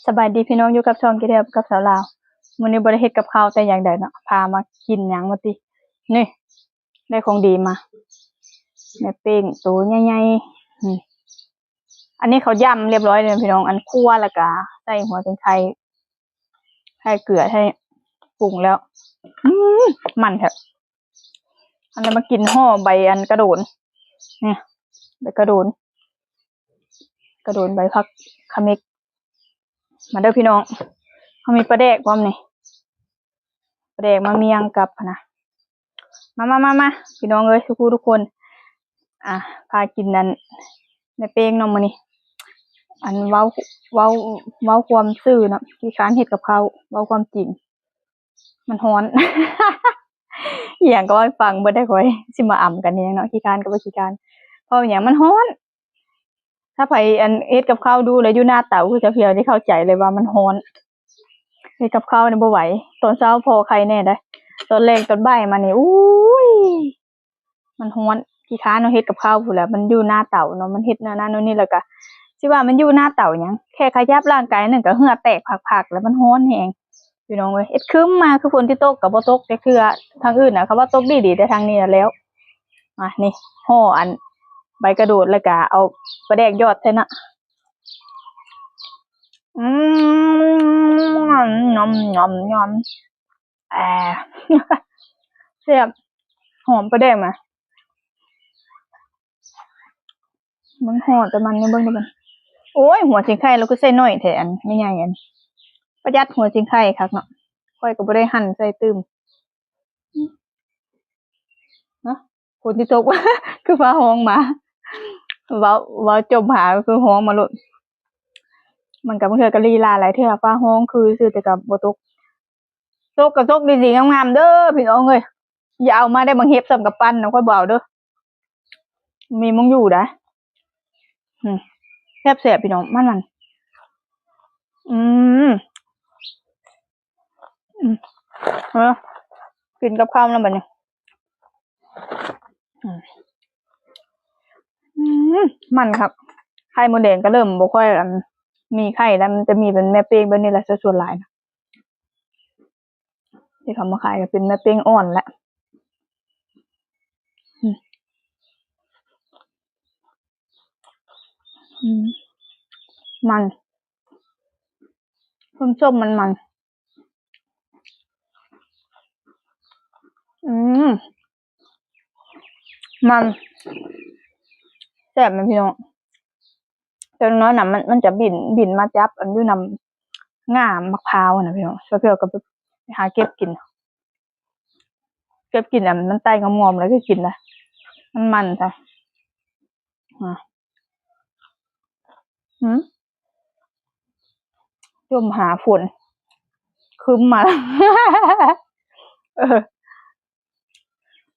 ສະບາຍດີພີ່ນ້ອງ ຢູ່ກັບຊ່ອງເກເທບກັບສາວລາວ. ມື້ນີ້ບໍ່ໄດ້ເຮັດກັບເຂົ້າແຕ່ຢ່າງໃດເນາະ ພາມາກິນຫຍັງວ່າຕິ. ນີ້ ໄດ້ຂອງດີມາ ແມ່ເປ້ງໂຕໃຫຍ່ໆ. ອືມ ອັນນີ້ເຂົາຢ່ຳລຽບຮ້ອຍແລ້ວພີ່ນ້ອງ ອັນຂົ້ວ ແລ້ວກະໃສ່ຫົວຊິງໄຄ ໃສ່ເກືອ ໃສ່ປຸງແລ້ວ. ອືມ ມັນແທ້. ອັນນີ້ມາກິນຫໍ່ໃບອັນກະໂດນ ນີ້ ໃບກະໂດນ ກະໂດນ ໃບຜັກຂະເມັກ. ມາເດີພີ່ນ້ອງ ເຮົາມີປາແດກພ້ອມນີ້ ປາແດກມາມຽງກັບຫັ້ນນະ. ມາໆໆໆ ພີ່ນ້ອງເອີຍ ທຸກຜູ້ທຸກຄົນ ອ່າ ພາກິນອັນ ແມ່ເປ້ງເນາະມື້ນີ້. ອັນເວົ້າ ເວົ້າ ເວົ້າຄວາມຊື່ເນາະ ຂີ້ຄ້ານເຮັດກັບເຂົ້າ ເວົ້າຄວາມຈິງ ມັນຮ້ອນ. ອີ່ຫຍັງກໍເວົ້າໃຫ້ຟັງເບິດໄດ໋ ຂ້ອຍຊິມາອຳກັນອີ່ຫຍັງເນາະ ຂີ້ຄ້ານກໍບໍ່ຂີ້ຄ້ານ ເພາະຫຍັງ ມັນຮ້ອນ. ຖ້າໃຜ ອັນ ເຮັດກັບເຂົ້າດູແລ້ວຢູ່ໜ້າເຕົາຄືສາວພຽວ ຊິເຂົ້າໃຈເລີຍວ່າມັນຮ້ອນ. ເຮັດກັບເຂົ້ານີ້ບໍ່ໄຫວ ຕອນເຊົ້າພໍໄຄແດ່ໄດ໋ ຕອນແລງຕອນບ່າຍມານີ້ ໂອ້ຍ ມັນຮ້ອນ ຂີ້ຄ້ານເນາະ. ເຮັດກັບເຂົ້າພຸ້ນແຫຼະ ມັນຢູ່ໜ້າເຕົາເນາະ ມັນເຮັດແນວນັ້ນແນວນີ້ ແລ້ວກະ ຊິວ່າມັນຢູ່ໜ້າເຕົາຫຍັງ ແຄ່ຂະຫຍັບຮ່າງກາຍໜຶ່ງກະເຫື່ອແຕກພາກໆ ແລ້ວ ມັນຮ້ອນແຮງ ພີ່ນ້ອງເອີຍ. ເຮັດຄຶມມາ ຄືຝົນຊິຕົກກະບໍ່ຕົກຈັກເທື່ອ. ທາງອື່ນນະ ເຂົາວ່າຕົກດີໆ ແຕ່ທາງນີ້ນະແລ້ວ. ອ່າ ນີ້ ຫໍ່ອັນໃບກະໂດດ ແລ້ວກະເອົາປາແດກຢອດໃສ່ເນາະ. ອືມ ຫອມ ຫອມ ຫອມ ແອ ແຊບ ຫອມປາແດກນະ. ມັນຫໍ່ແຕ່ມັນນີ້ ເບິ່ງດູມັນ. ໂອ້ຍ ຫົວຊິງໄຄລາວຄືໃສ່ໜ້ອຍແທ້ ອັນແມ່ໃຫຍ່ ອັນປະຢັດຫົວຊິງໄຄຄັກເນາະ. ຂ້ອຍກໍບໍ່ໄດ້ຫັ່ນໃສ່ຕື່ມເນາະ. ຝົນຊິຕົກ ຄືຟ້າຮ້ອງມາ ເວົ້າ ເວົ້າຈົມຫາ ຄືຮ້ອງມາໂລດ. ມັນກໍບາງເທື່ອກໍລີລາຫຼາຍເທື່ອ ຟ້າຮ້ອງຄືຊື່ ແຕ່ກໍບໍ່ຕົກ. ຕົກກໍຕົກດີໆ ງາມໆ ເດີພີ່ນ້ອງເອີຍ. ຢ່າເອົາມາໄດ້ບັກເຫັບສ່ຳກຳປັ້ນນະ ຂ້ອຍບໍ່ເອົາເດີ. ມີມົງຢູ່ໄດ໋. ອືມ ແຊບໆ ພີ່ນ້ອງ ມັນໆ. ອືມ ອືມ ເອີ ກິນກັບເຂົ້ານຳບັດນີ້. ອືມ ອືມ ມັນຄັກ. ໄຂ່ມົດແດງກໍເລີ່ມບໍ່ຄ່ອຍ ອັນ ມີໄຂ່ແລ້ວ ມັນຈະມີເປັນແມ່ເປ້ງແບບນີ້ແຫຼະ ສ່ວນຫຼາຍນະ. ທີ່ເຂົາມາຂາຍກໍເປັນແມ່ເປ້ງອ່ອນແຫຼະ. ອືມ ອືມ ມັນ ສົ້ມໆ ມັນໆ. ອືມ ມັນແຊບນະພີ່ນ້ອງ. ແຕ່ນ້ອຍນະ ມັນ ມັນຈະບິນ ບິນມາຈັບອັນຢູ່ນຳງ່າໝາກພ້າວນະພີ່ນ້ອງ. ສາວພຽວກໍໄປຫາເກັບກິນ ເກັບກິນອັນມັນໄຕ່ງອມໆ ແລ້ວກໍກິນນະ. ມັນມັນຊະ. ອາ ຫືມ ຈົ່ມຫາຝົນ ຄຶ້ມມາ. ເອີ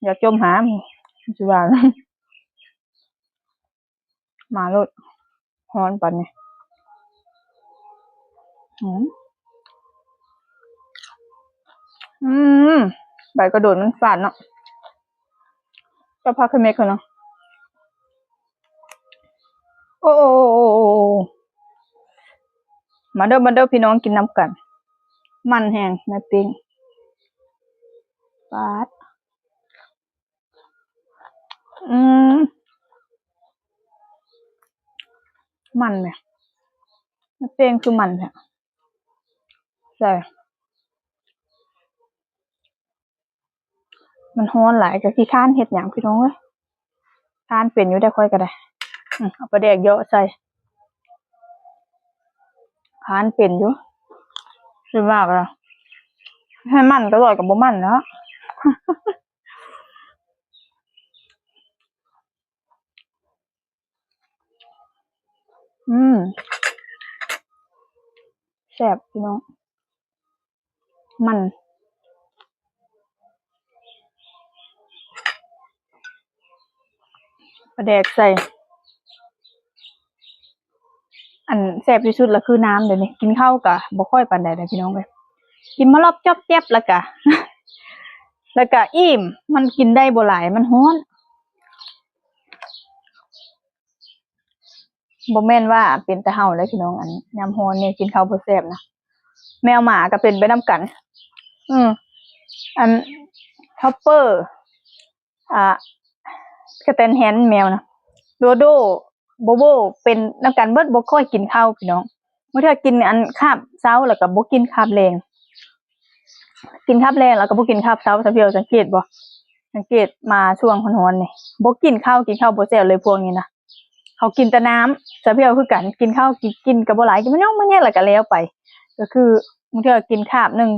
ຢ່າຈົ່ມຫາ ຊິວ່າ ມາໂລດ ຮ້ອນປານນີ້. ອືມ ອືມ ໃບກະໂດນມັນຝາດເນາະ. ເຈົ້າພາຂຶ້ນເມັກເນາະ. ໂອ້ ໂອ້ ໂອ້ ໂອ້ ໂອ້ ມາເດີ ມາເດີ ພີ່ນ້ອງ ກິນນຳກັນ. ມັນແຮງ ແມ່ປີ້ງ ປາດ. ອືມ ມັນແໝ່ ແມ່ເປ້ງຄືມັນແທ້. ໃສ່ ມັນຮ້ອນຫຼາຍ ກໍຂີ້ຄ້ານເຮັດຫຍັງພີ່ນ້ອງເອີຍ. ຄ້ານເປັນຢູ່ໄດ໋ ຂ້ອຍກໍໄດ້. ອືມ ເອົາປາແດກເຍາະໃສ່ ຄ້ານເປັນຢູ່. ສ່ວນມາກລະ ໃຫ້ມັນຕະຫຼອດກໍບໍ່ມັນເນາະ. ອືມ ແຊບພີ່ນ້ອງ ມັນ ປາແດກໃສ່. ອັນແຊບທີ່ສຸດລະຄືນ້ຳ. ດຽວນີ້ກິນເຂົ້າກະບໍ່ຄ່ອຍປານໃດເດ້ພີ່ນ້ອງເອີຍ ກິນມາລອບຈອບແຈບ ລະກະ ລະກະອີ່ມ. ມັນກິນໄດ້ບໍ່ຫຼາຍ ມັນຮ້ອນ. ບໍ່ແມ່ນວ່າເປັນແຕ່ເຮົາເດ້ພີ່ນ້ອງ ອັນຍາມຮ້ອນນີ້ກິນເຂົ້າບໍ່ແຊບນະ ແມວໝາກໍເປັນໄປນຳກັນ. ອືມ ອັນ Topper ອ່າ Scottish Hand ແມວນະ Dodo Bobo ເປັນນຳກັນເບິດ ບໍ່ຄ່ອຍກິນເຂົ້າພີ່ນ້ອງ. ບາງເທື່ອກິນອັນຄາບເຊົ້າ ແລ້ວກໍບໍ່ກິນຄາບແລງ ກິນຄາບແລງ ແລ້ວກໍບໍ່ກິນຄາບເຊົ້າ. ຊາວພຽວສັງເກດບໍ່? ສັງເກດມາຊ່ວງຮ້ອນໆນີ້ ບໍ່ກິນເຂົ້າ ກິນເຂົ້າບໍ່ແຊບເລີຍພວກນີ້ນະ. ເຂົາກິນແຕ່ນ້ຳ. ຊາວພຽວຄືກັນ ກິນເຂົ້າ ກິນ ກິນກໍບໍ່ຫຼາຍ ກິນມາຍອງມາແຍະ ແລ້ວກໍແລ້ວໄປ. ກໍຄືບາງເທື່ອກິນຄາບໜຶ່ງ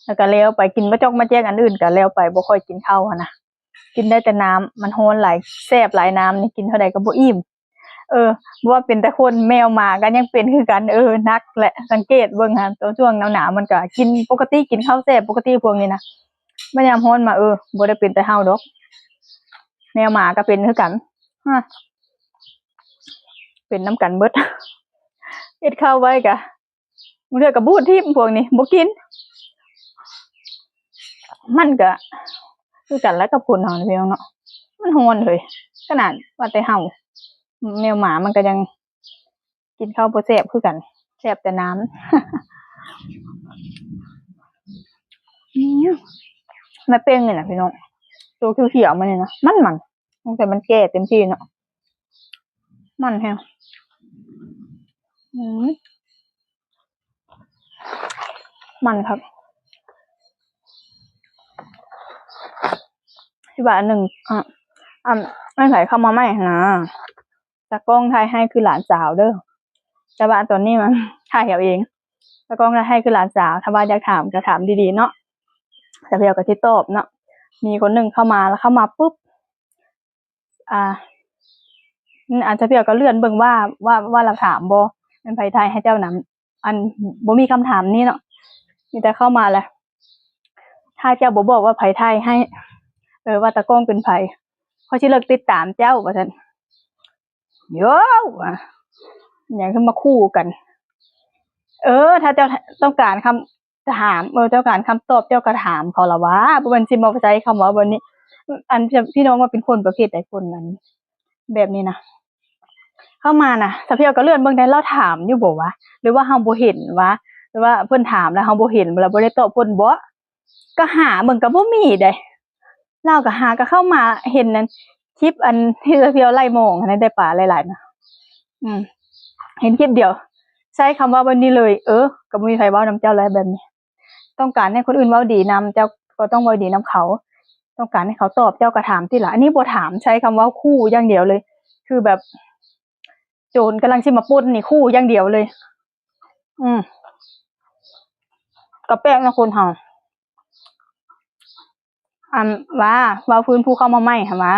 ແລ້ວກໍແລ້ວໄປ ກິນມາຈອກມາແຈກອັນອື່ນກໍແລ້ວໄປ ບໍ່ຄ່ອຍກິນເຂົ້າຫັ້ນນະ. ກິນໄດ້ແຕ່ນ້ຳ ມັນຮ້ອນຫຼາຍ ແຊບຫຼາຍ ນ້ຳນີ້ກິນເທົ່າໃດກໍບໍ່ອີ່ມ. ເອີ ບໍ່ວ່າເປັນແຕ່ຄົນ ແມວໝາກໍຍັງເປັນຄືກັນ. ເອີ ໜັກແຫຼະ ສັງເກດເບິ່ງຫັ້ນ ໂຕຊ່ວງໜາວໆ ມັນກໍກິນປົກກະຕິ ກິນເຂົ້າແຊບປົກກະຕິພວກນີ້ນະ. ບັດຍາມຮ້ອນມາ ເອີ ບໍ່ໄດ້ເປັນແຕ່ເຮົາດອກ ແມວໝາກໍເປັນຄືກັນ ຮະ ເປັນນຳກັນເບິດ. ເຮັດເຂົ້າໄວ້ກໍ ບາງເທື່ອກໍບູດຖິ້ມພວກນີ້ ບໍ່ກິນ. ມັນກໍຄືກັນແຫຼະກັບຄົນເຮົານີ້ພີ່ນ້ອງເນາະ ມັນຮ້ອນເລີຍ. ຂະໜາດວ່າແຕ່ເຮົາ ແມວໝາມັນກໍຍັງກິນເຂົ້າບໍ່ແຊບຄືກັນ ແຊບແຕ່ນ້ຳ. ອືມ ແມ່ເປ້ງນີ້ນະພີ່ນ້ອງ ໂຕຂຽວໆ ມັນນີ້ນະ ມັນໆ ຕັ້ງແຕ່ມັນແກ່ເຕັມທີ່ເນາະ ມັນແຮງ ອືມ ມັນຄັກ. ຊິວ່າອັນໜຶ່ງ ອາ ອັນ ອັນໃຜເຂົ້າມາໃໝ່ຫັ້ນນະ ຕາກ້ອງຖ່າຍໃຫ້ຄືຫຼານສາວເດີ້ ແຕ່ວ່າຕອນນີ້ມັນຖ່າຍເອົາເອງ. ຕາກ້ອງຖ່າຍໃຫ້ຄືຫຼານສາວ ຖ້າວ່າຢາກຖາມກໍຖາມດີໆເນາະ ສາວພຽວກໍຊິຕອບເນາະ. ມີຄົນໜຶ່ງເຂົ້າມາ ແລ້ວເຂົ້າມາປຶບ ອ່າ ອາດຈະພຽວກໍເລື່ອນເບິ່ງວ່າ ວ່າ ວ່າລາວຖາມບໍ່ ແມ່ນໃຜຖ່າຍໃຫ້ເຈົ້ານຳ ອັນ ບໍ່ມີຄຳຖາມນີ້ເນາະ ມີແຕ່ເຂົ້າມາແລ້ວ ຖ້າເຈົ້າບໍ່ບອກວ່າໃຜຖ່າຍໃຫ້ ເອີ ວ່າຕາກ້ອງເປັນໃຜ ຂ້ອຍຊິເລີກຕິດຕາມເຈົ້າ ວ່າຊັ້ນ. ໂຢ ຫຍັງຄືມາຂູ່ກັນ. ເອີ ຖ້າເຈົ້າຕ້ອງການຄຳ ຖາມ ເອີ ເຈົ້າການຄຳຕອບເຈົ້າກໍຖາມເຂົາລະວ່າ ບໍ່ແມ່ນຊິມາໃຊ້ຄຳເວົ້າແບບນີ້. ອັນ ພີ່ນ້ອງວ່າເປັນຄົນປະເພດໃດ ຄົນນັ້ນ ແບບນີ້ນະ ເຂົ້າມານະ ສາວພຽວກໍເລື່ອນເບິ່ງໄດ້ ລາວຖາມຢູ່ບໍ່ວະ ຫຼືວ່າເຮົາບໍ່ເຫັນວະ ຫຼືວ່າເພິ່ນຖາມແລ້ວເຮົາບໍ່ເຫັນ ແລ້ວບໍ່ໄດ້ຕອບເພິ່ນບໍ? ກໍຫາເບິ່ງກໍບໍ່ມີເດ້ ລາວກໍຫາ ກໍເຂົ້າມາເຫັນອັນ ຄລິບອັນທີ່ສາວພຽວໄລ່ມອງຫັ້ນນະ ໄດ້ປາຫຼາຍໆນະ ອືມ ເຫັນຄລິບດຽວ ໃຊ້ຄຳເວົ້າແບບນີ້ເລີຍ. ເອີ ກໍບໍ່ມີໃຜເວົ້ານຳເຈົ້າແລ້ວແບບນີ້ ຕ້ອງການໃຫ້ຄົນອື່ນເວົ້າດີນຳ ເຈົ້າກໍຕ້ອງເວົ້າດີນຳເຂົາ ຕ້ອງການໃຫ້ເຂົາຕອບ ເຈົ້າກໍຖາມຕິລະ. ອັນນີ້ບໍ່ຖາມ ໃຊ້ຄຳເວົ້າຂູ່ຢ່າງດຽວເລີຍ ຄືແບບໂຈນກຳລັງຊິມາປຸ້ນນີ້ ຂູ່ຢ່າງດຽວເລີຍ. ອືມ ກໍແປກນະຄົນເຮົາ ອັນວ່າ ເວົ້າພື້ນຜູ້ເຂົ້າມາໃໝ່ຫັ້ນວ່າ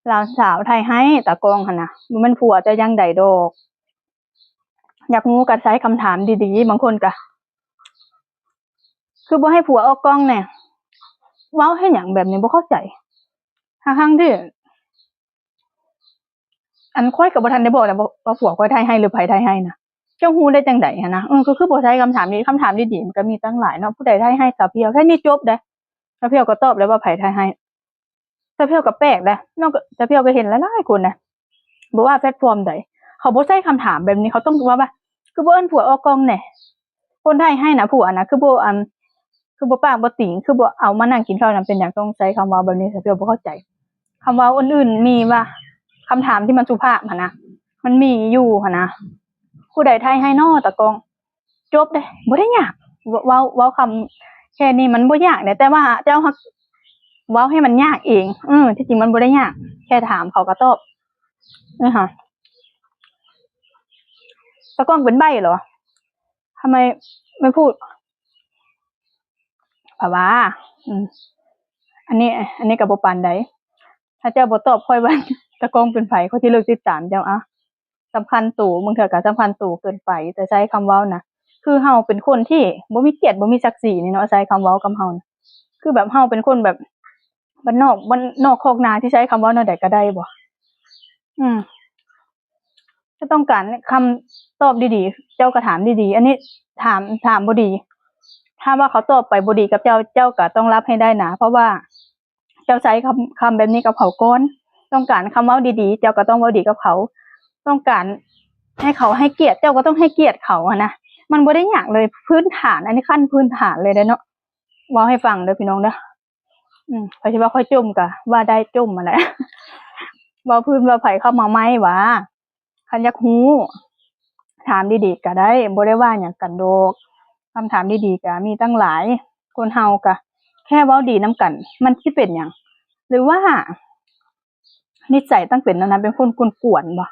ຫຼານສາວຖ່າຍໃຫ້ຕາກ້ອງຫັ້ນນະ ບໍ່ແມ່ນຜົວເຈົ້າຢ່າງໃດດອກ. ຢາກຮູ້ກໍໃຊ້ຄຳຖາມດີໆ ບາງຄົນກໍ ຄືບໍ່ໃຫ້ຜົວອອກກ້ອງແດ່ ເວົ້າເຮັດຫຍັງແບບນີ້ ບໍ່ເຂົ້າໃຈ ທັງໆທີ່ ອັນຂ້ອຍກໍບໍ່ທັນໄດ້ບອກນະ ວ່າ ວ່າຜົວຂ້ອຍຖ່າຍໃຫ້ ຫຼືໃຜຖ່າຍໃຫ້ນະ ເຈົ້າຮູ້ໄດ້ຈັ່ງໃດຫັ້ນນະ? ເອີ ກໍຄືບໍ່ໃຊ້ຄຳຖາມດີ ຄຳຖາມດີໆມັນກໍມີຕັ້ງຫຼາຍເນາະ ຜູ້ໃດຖ່າຍໃຫ້ສາວພຽວ ແຄ່ນີ້ຈົບເດ້. ສາວພຽວກໍຕອບແລ້ວວ່າໃຜຖ່າຍໃຫ້ ສາວພຽວກໍແປກເດ້ເນາະ ສາວພຽວກໍເຫັນຫຼາຍໆຄົນນະ ບໍ່ວ່າແພລດຟອມໃດ ເຂົາບໍ່ໃຊ້ຄຳຖາມແບບນີ້ ເຂົາຕ້ອງວ່າ ວ່າ ຄືບໍ່ເອີ້ນຜົວອອກກ້ອງແດ່ ຄົນຖ່າຍໃຫ້ນະ ຜົວນະ ຄືບໍ່ ອັນ ຄືບໍ່ປາກບໍ່ຕີງ ຄືບໍ່ເອົາມານັ່ງກິນເຂົ້ານຳ ເປັນຫຍັງຕ້ອງໃຊ້ຄຳເວົ້າແບບນີ້ ສາວພຽວບໍ່ເຂົ້າໃຈ. ຄຳເວົ້າອື່ນໆມີວ່າ ຄຳຖາມທີ່ມັນສຸພາບຫັ້ນນະ ມັນມີຢູ່ຫັ້ນນະ ຜູ້ໃດຖ່າຍໃຫ້ນໍຕາກ້ອງ ຈົບເດ້ ບໍ່ໄດ້ຍາກ ເວົ້າ ເວົ້າຄຳແຄ່ນີ້ມັນບໍ່ຍາກເດ້ ແຕ່ວ່າເຈົ້າຮັກເວົ້າໃຫ້ມັນຍາກເອງ. ເອີ ທີ່ຈິງມັນບໍ່ໄດ້ຍາກ ແຄ່ຖາມເຂົາກໍຕອບ. ເອີ ຕາກ້ອງເປັນໃບ້ເຫລອ? ທຳໄມໄມ່ພູດ? ພະວາ ອືມ ອັນນີ້ ອັນນີ້ກໍບໍ່ປານໃດ. ຖ້າເຈົ້າບໍ່ຕອບຂ້ອຍວ່າຕາກ້ອງເປັນໃຜ ຂ້ອຍຊິເລີກຕິດຕາມເຈົ້າ. ອາ ສຳຄັນໂຕ ບາງເທື່ອກໍສຳຄັນໂຕເກີນໄປ ແຕ່ໃຊ້ຄຳເວົ້ານະ ຄືເຮົາເປັນຄົນທີ່ບໍ່ມີກຽດ ບໍ່ມີສັກສີນີ້ເນາະ ໃຊ້ຄຳເວົ້າກັບເຮົານະ ຄືແບບເຮົາເປັນຄົນແບບບ້ານນອກ ບ້ານນອກຄອກນາ ທີ່ໃຊ້ຄຳເວົ້າແນວໃດກໍໄດ້ບໍ? ອືມ ຖ້າຕ້ອງການຄຳຕອບດີໆ ເຈົ້າກໍຖາມດີໆ ອັນນີ້ຖາມ ຖາມບໍ່ດີ ຖ້າວ່າເຂົາຕອບໄປບໍ່ດີກັບເຈົ້າ ເຈົ້າກໍຕ້ອງຮັບໃຫ້ໄດ້ນະ ເພາະວ່າເຈົ້າໃຊ້ຄຳ ຄຳແບບນີ້ກັບເຂົາກ່ອນ. ຕ້ອງການຄຳເວົ້າດີໆ ເຈົ້າກໍຕ້ອງເວົ້າດີກັບເຂົາ. ຕ້ອງການໃຫ້ເຂົາໃຫ້ກຽດ ເຈົ້າກໍຕ້ອງໃຫ້ກຽດເຂົາຫັ້ນນະ. ມັນບໍ່ໄດ້ຍາກເລີຍ ພື້ນຖານ ອັນນີ້ຂັ້ນພື້ນຖານເລີຍເດ້ເນາະ. ເວົ້າໃຫ້ຟັງເດີພີ່ນ້ອງເດີ ອືມ ຂ້ອຍຊິວ່າຂ້ອຍຈົ່ມກໍວ່າໄດ້ ຈົ່ມຫັ້ນແຫຼະ ເວົ້າພື້ນວ່າໃຜເຂົ້າມາໃໝ່ຫວາ. ຄັນຢາກຮູ້ ຖາມດີໆກໍໄດ້ ບໍ່ໄດ້ວ່າຫຍັງກັນດອກ. ຄຳຖາມດີໆກໍມີຕັ້ງຫຼາຍ. ຄົນເຮົາກໍແຄ່ເວົ້າດີນຳກັນ ມັນຊິເປັນຫຍັງ? ຫຼືວ່ານິໄສຕັ້ງເປັນແນວນັ້ນ ເປັນຄົນກວນໆບໍ?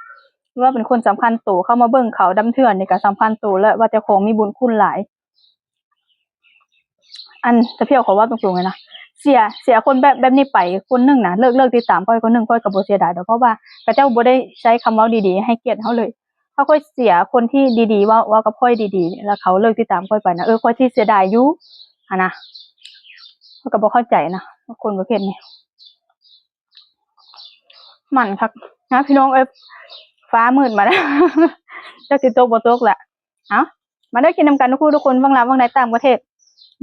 ຫຼືວ່າເປັນຄົນສຳຄັນໂຕ? ເຂົ້າມາເບິ່ງເຂົາດຳເຖື່ອນນີ້ກໍສຳຄັນໂຕແລ້ວ ວ່າເຈົ້າຂອງມີບຸນຄຸນຫຼາຍ. ອັນ ຕາພຽວ ຂໍເວົ້າຕົງໆເລີຍນະ ເສຍ ເສຍຄົນແບບ ແບບນີ້ໄປຄົນໜຶ່ງນະ ເລີກ ເລີກຕິດຕາມຂ້ອຍຄົນໜຶ່ງ ຂ້ອຍກໍບໍ່ເສຍດາຍດອກ ເພາະວ່າເຂົາເຈົ້າບໍ່ໄດ້ໃຊ້ຄຳເວົ້າດີໆໃຫ້ກຽດເຮົາເລີຍ. ຖ້າຂ້ອຍເສຍຄົນທີ່ດີໆ ເວົ້າ ເວົ້າກັບຂ້ອຍດີໆ ແລ້ວເຂົາເລີກຕິດຕາມຂ້ອຍໄປນະ ເອີ ຂ້ອຍຊິເສຍດາຍຢູ່ຫັ້ນນະ. ຂ້ອຍກໍບໍ່ເຂົ້າໃຈນະ ຄົນປະເພດນີ້. ມັນຄັກນະພີ່ນ້ອງເອີຍ ຟ້າມືດມາແລ້ວ ຈັກຊິຕົກບໍ່ຕົກລະ. ເອົ້າ ມາເດີ ກິນນຳກັນທຸກຜູ້ທຸກຄົນ ຝັ່ງລາວ ຝັ່ງໃດ ຕ່າງປະເທດ.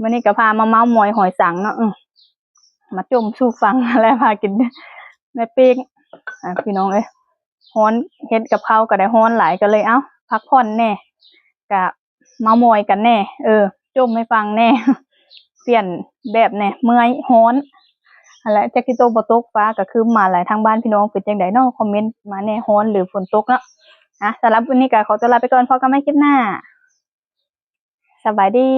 ມື້ນີ້ກໍພາມາເມົາມອຍຫອຍສັງເນາະ ອື ມາຈົ່ມສູ່ຟັງ ແລະ ພາກິນແມ່ປີ້ງ. ອ່າ ພີ່ນ້ອງເອີຍ ຮ້ອນ ເຮັດກັບເຂົ້າກໍໄດ້ ຮ້ອນຫຼາຍ ກໍເລີຍ ເອົ້າ ພັກຜ່ອນແດ່ ກະ ເມົາມອຍກັນແດ່ ເອີ ຈົ່ມໃຫ້ຟັງແດ່ ປ່ຽນແບບແດ່ ເມື່ອຍ ຮ້ອນ ຫັ້ນແຫຼະ. ຈັກຊິຕົກບໍ່ຕົກ ຟ້າກໍຄຶມມາຫຼາຍ. ທາງບ້ານພີ່ນ້ອງເປັນຈັ່ງໃດເນາະ? ຄອມເມັນມາແດ່ ຮ້ອນ ຫຼື ຝົນຕົກເນາະ. ອ່ະ ສຳລັບມື້ນີ້ກໍຂໍຕົວລາໄປກ່ອນ ພົບກັນໃໝ່ຄລິບໜ້າ. ສະບາຍດີ.